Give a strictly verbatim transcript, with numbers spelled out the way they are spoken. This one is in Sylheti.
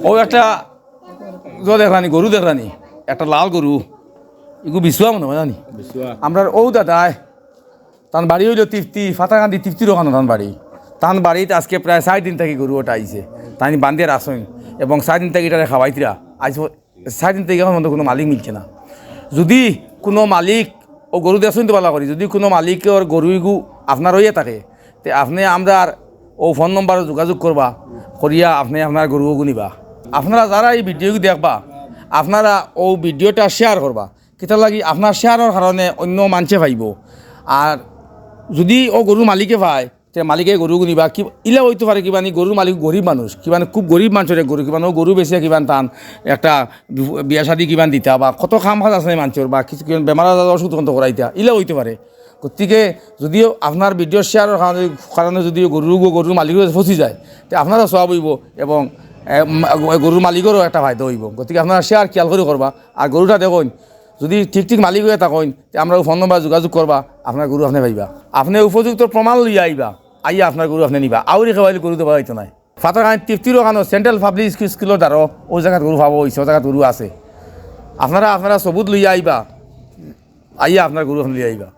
ও একটা, ও দেখরানি, গরু দেখরানি, একটা লাল গরু, ইগু বিচুয়া মনে অয় জানি। আমরার ও দাদায়, তান বাড়ি অইলো তিপ্তি, ফাতাকান্দি তিপ্তির ওখানো তান বাড়ি। তান বাড়িত আজকে প্রায় চাইর দিন থাকি গরু ওটা আইছে, তাইন বান্ধিয়া রাখছইন এবং চাইর দিন থাকি ইটারে খাওয়াইতরা। আইজ ও-, চাইর দিন থাকি এখন পর্যন্ত কুনু মালিক মিলছে না। যুদি কুনু মালিক, ও গরু দেখছইন তো ভালা করি, যুদি কুনু মালিকর গরু ইগু আপনার অইয়া থাকে, তে আপনে আমরার ও ফোন নম্বরো যোগাযোগ করবা, করিয়া আপনে আপনার গরু ওগু নিবা। আপনারা যারা এই ভিডিওগু দেখবা, আপনারা ও ভিডিওটা শেয়ার করবা। কিতার লাগি? আপনার শেয়ারর কারণে অন্য মানষে পাইবো। আর যুদি ও গরু মালিকে পায়, তে মালিকে গরু নিবা। কি ইলা অইতো পারে, কিবানি গরুর মালিক গরিব মানুষ, কিবানি খুব গরিব মানষর এক গরু, কিবানি ও গরু বেচিয়া কিবান তান একটা বিয়া শাদি কিবান দিতা, বা কত কাম কাজ আছে মানষর, বা কিছু কিবান বেমার আজার অসুখ তখন তো করাইতা, ইলা অইতো পারে। গতিকে যুদিও আপনার ভিডিও শেয়ারর কারণে, কারণে যুদিও গরু, গরুর মালিকর কাছে পৌঁছি যায়, তে আপনারও সওয়াব অইবো এবং, এ, মা-, গরুর মালিকরও একটা ফায়দা অইবো। গতিকে আপনারা শেয়ার খেয়াল করি করবা। আর গরুটা দেখইন, যুদি ঠিক ঠিক মালিক অইয়া থাকইন, তে আমরার ফোন নম্বরো যোগাযোগ করবা, আপনার গরু আপনে পাইবা। আপনে উপযুক্ত প্রমাণ লইয়া আইবা, আইয়া আপনার গরু আপনে নিবা। আউরি কেউ আইলে গরু দেওয়া অইতো নায়। ফাতাকান্দি তিপ্তির ওখানো সেন্ট্রাল পাবলিক স্কুল, স্কুলর দ্বারো, ও জাগাত গরু পাওয়া অইছে, ও জাগাত গরু আছে। আপনারা, আপনারা সবুত লইয়া আইবা, আইয়া আপনার গরু আপনে লইয়া আইবা।